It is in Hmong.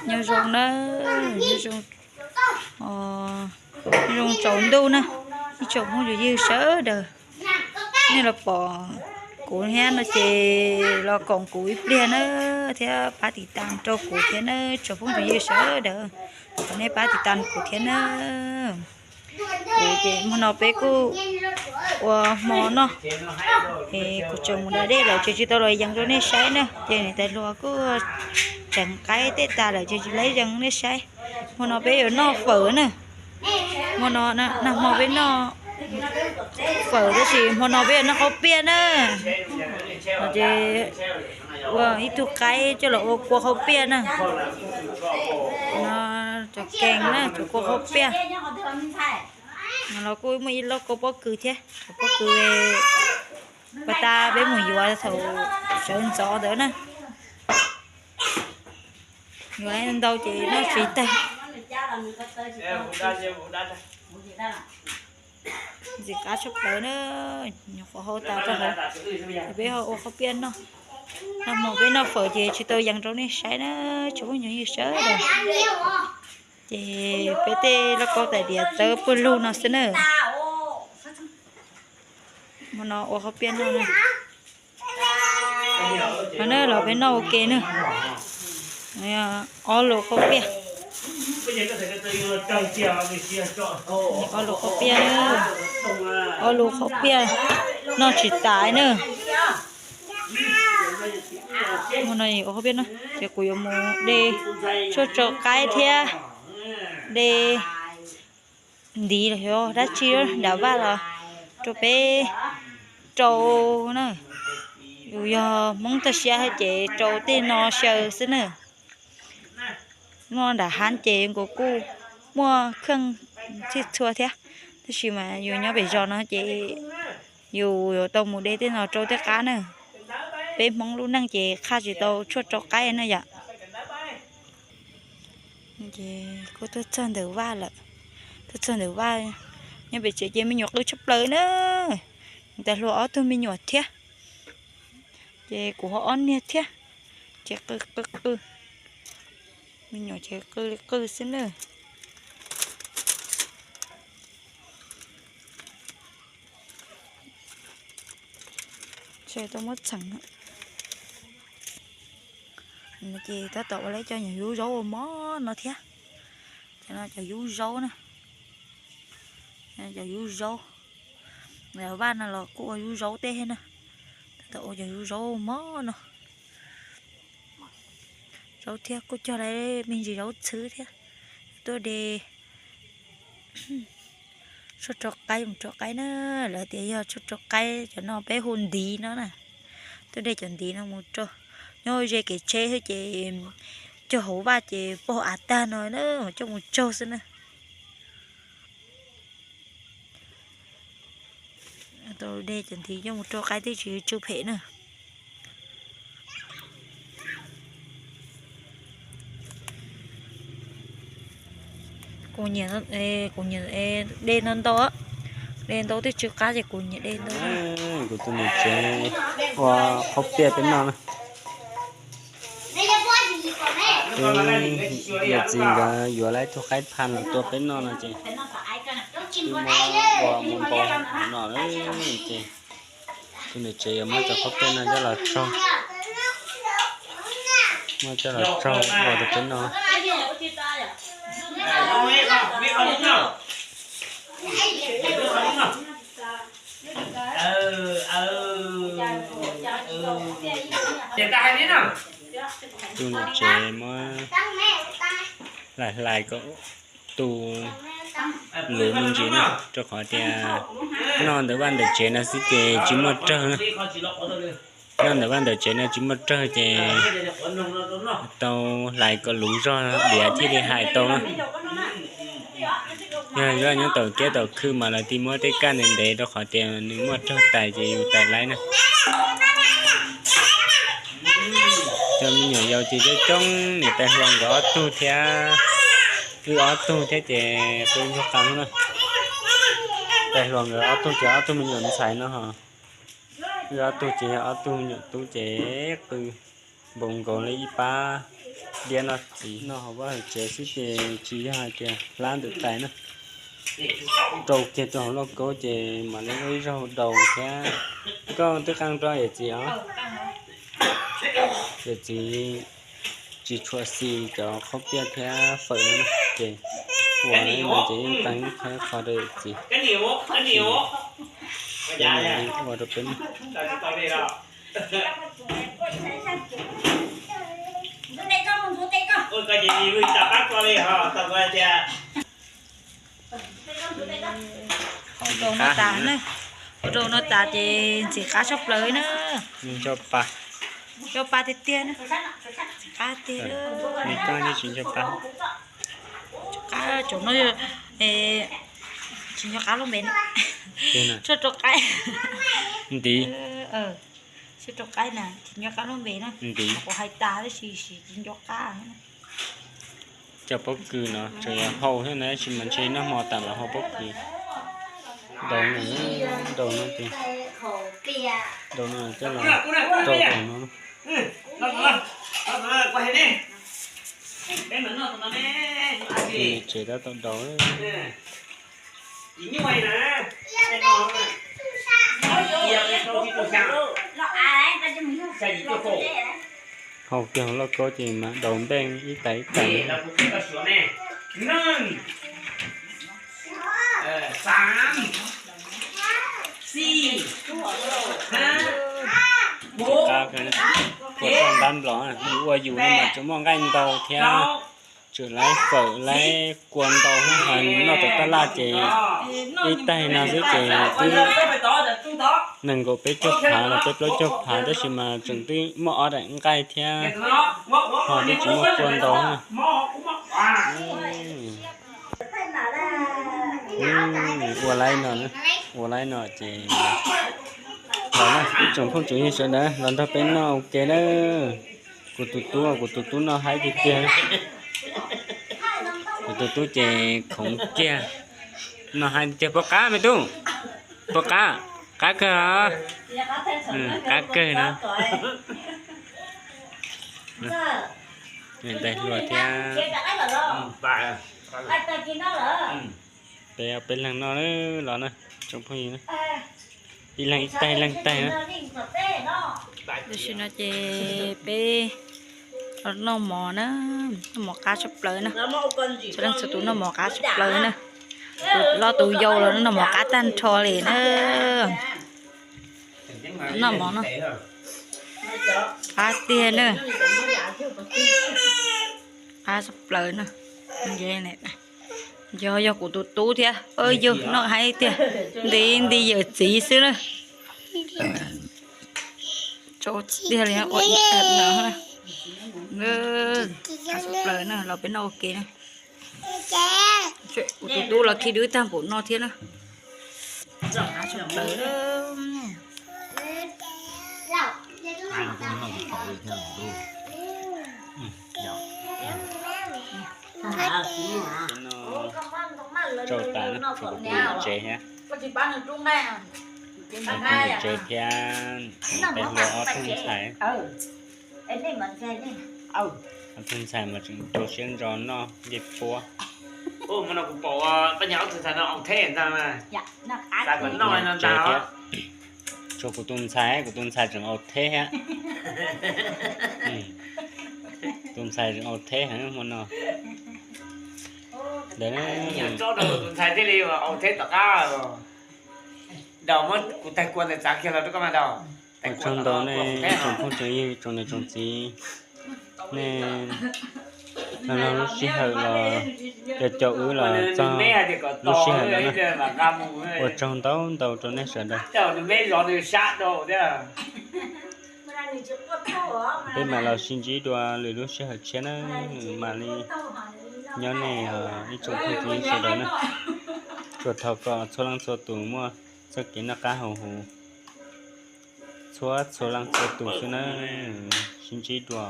Nyob zoo na, nyob zoo, nyob zoo tsaus ntuj na, ib tsoom phooj ywg sawv daws. Nej los pom kuv thiab no ces los koom kuv ib pliag na, thiab pab tiv tas rau kuv thiab na, tsoom phooj ywg sawv daws. Thov nej pab tiv tas kuv thiab na. Kuv ces hmo no peb kuj ua hmo noj, es kuv tseem mus da dej lawm ces tsis tau los yees rau nej saib na, ces niam tais hluas kuj tseev qaib tej tas lawm ces tsis laib yees nej saib. Hmo no peb yuav noj fawm na. Hmo no, nag hmo peb noj fawm tab sis hmo no peb yuav noj qaub piaj na. Ces ua ib tug qaib coj los ua kua qaub piaj na. No, cov kees na, cov kua qaub piaj. Los kuj muaj ib lub kua pob kws thiab, cov pob kws pas tas peb mus yuav thaum sawv ntxov ntawd na. Yuav ntau ces noj tsis tag. Ntxim qab tshaj plaws na, nyuam qhuav hau tas rau hauv, peb ho ua qaub piaj noj. Nag hmo peb noj fawm ces tsis tau yees rau nej saib na, tsoom phooj ywg sawv daws. Ces peb tej lauj kaub tais diav txawb pawg lug no xwb na. Hmo no ua qaub piaj noj na. Los na, los peb noj ua ke na. Ob lus qaub piaj. Ob lus qaub piaj, ob lus qaub piaj noj tsis tas na. Hmo no ua qaub piaj no ces kuv yuav mus de tshuaj rau qaib thiab de ntiv los yog dab tsi nram vaj los rau peb rau na. Yus yog Hmoob toj siab ces rau tej no xyaw xwb na. Nyob nram hav ces nkaus kuj muaj kheej txhij txhua thiab, tab sis mas yus nyob pem zos no ces yus yuav tau mus de tej no rau tej qab na. Peb Hmoob lub neej ces qhaj tsis tau tshuaj rau qaib na yom. Ces kuj tuaj txog ntawm vaj lawm, tuaj txog ntawm vaj, nyob pem tsev ces me nyuam qw tshaj plaws na. Niam tais hluas ob tug me nyuam thiab, ces kuv ho ob niag thiab, ces qw qw qw, me nyuam ces qw li qw xwb na. Tsis tau muab txheem. Ces tab tom ua lawv cov nyuam yub zaub ua mov no thiab. Cov no cov yub zaub na, cov yub zaub. Vaj no los kuj ua yub zaub tej thiab na. Tab tom ua cov yub zaub mov no. Zaub thiab kuj cog lawv me ntsis zaub txhwb thiab. Tuaj de tshuaj rau qaib, mus rau qaib na, lawv tias yog tshuaj rau qaib, cov no peb hu ntiv no na. Tuaj de cov ntiv no mus rau, nyob ze kev tsheb xwb ces cog hauv vaj ces pog av tag no na, coj mus tsaug xwb na. Tau de cov ntiv coj mus rau qaib twb tsis tsw phem na. Kuv nyiam, kuv nyiam de ntau ntau, de ntau twb tsw qab ces kuv nyiam de ntau. Kuv tus niam tsev ua qaub piaj peb noj na. Peb yawm txiv nkawd yuav lawv ib tug qaib pha los tua peb noj no ces twb muab ua mus npau no lawm ces tus niam tsev yuav muab cov qaub piaj no coj los tsaug, muab coj los tsaug ua rau peb noj. Tus niam tsev muab hlais hlais kom tu luv me ntsis na, rau qhov tias noj ntawm vaj ntawm tsev no xwb ces tsis muaj rawg na. Noj ntawm vaj ntawm tsev no tsis muaj rawg ces tau hlais kom luv zog diav thiaj li hais tau na. Yog nyob tom kiab tom khw mas lawv thiaj muab tej kaj ntev ntev rau qhov tias nws muaj rawg tais ces yus tais laib na. Cov me nyuam yaus ces coob coob, niam tais hluas nkawd ob tug thiab, wb ob tug thiab ces peb ntsuag qab na. Tais hluas nkawd ob tug ces ob tug me nyuam ntxhais no ho. Wb ob tug ces yog ob tug me nyuam tub ces qw npaum nkaus li ib pab Diav no txiv noj hauv vaj hauv tsev xwb ces tsis yog hais tias hlab ntawm tais na. Rau kiag rau hauv lauj kaub ces mam li ua ib zaug daus thiab. Koj twb qee rau yawm txiv os? Yawm txiv tsis tshua xis cov qhaub piaj thiab fawm no na, ces ua no ces yeej qee ib qho rau yawm txiv, ua rau peb. Ua rau no tas na, ua rau no tas ces ntxim qab tshaj plaws na. Nco pa, nco pa tiag tiag na, ntxim qab tiag. Qab tsaum no tsis nco qab lub npe na. Tsuas rau qaib ntiv, tsuas rau qaib na tsis nco qab lub npe na. Ntiv kuv hais tas tab sis tsis nco qab. Cov pob kws no tseem yuav hau thiab na, tab sis mas ntshe noj hmo tas los hau pob kws. Daus no, daus no ces, daus no coj los rau daus no. Tsev tab tom daus. Hau kiag hauv lauj kaub ces mas daus npeej ib tais ib tais. Qab, kua txob ntab nplos, yus ua yus no mas tsuas muaj nqaij ntau thiab, tsuas laib fawm laib kua ntau hos noj tom taj laj ces ib taig no xwb ces twb nees nkaum peb caug phav los peb plaub caug phav, tab sis mas tseem twb muaj ob daim nqaij thiab, ho twb tsis muaj kua ntau na. Ua laib no, ua laib no ces los na, ib tsoom phooj tsoom ywg sawv daws los nrog peb noj ua ke na. Kuv tus tub, kuv tus tub noj haib tiag tiag. Kuv tus tub ces khoov kiag, noj haib tiag. Puas qab me tub? Puas qab? Qab kawg os. Qab kawg no. Tais hluas thiab. Peb, peb leeg noj los na, tsoom phooj ywg na. Ib leeg ib taig, ib leeg ib taig na. Tam sim no ces peb los noj mov na, noj mov qab tshaj plaws na. Txhua leej txhua tus noj mov qab tshaj plaws na. Tus loj tus yau los noj mov qab tag nrho li na. Noj mov no qab tiag na, qab tshaj plaws na. Yog, yog kuv tus tub thiab, yug noj haib tiag, nti nti yawm txiv xwb na. Tsau tiag li ua ib no. Qab tshaj plaws na, los peb noj ua ke na. Kuv tus tub los khi dwb tag npaum no thiab na. Qab tshaj plaws. Tsau tas na, tshuav kuv tus yawm tsev thiab, kuv tus yawm tsev thiab peb hluas ob tug ntxhais. Ob tug ntxhais mas tseem rau siab ntso noj ncej puab. Tsev thiab, tshuav kuv tus ntxhais, kuv tus ntxhais tseem au theb thiab. Tus ntxhais tseem au theb heev hmo no. Ntawd tus ntxhais thiaj li au theb tom qab. Daus, muab kuv tais kua ntawd txav kiag los rau koj mas Daus. Ua tsaug ntau nej tsoom phooj tsoom ywg tsoom niam tsoom txiv, nej nrog lub sij hawm los, yog caum wb los txog lub sij hawm no na. Ua tsaug ntau ntau rau nej sawv daws. Peb mam los sib ntsib dua lwm lub sij hawm tshiab na, mam li nyob nej ib tsoom phooj ywg sawv daws na. Tsuas thov kom txhua leej txhua tus muaj txoj kev noj qab haus huv, txhua txhua leej txhua tus xwb na. Sib ntsib dua.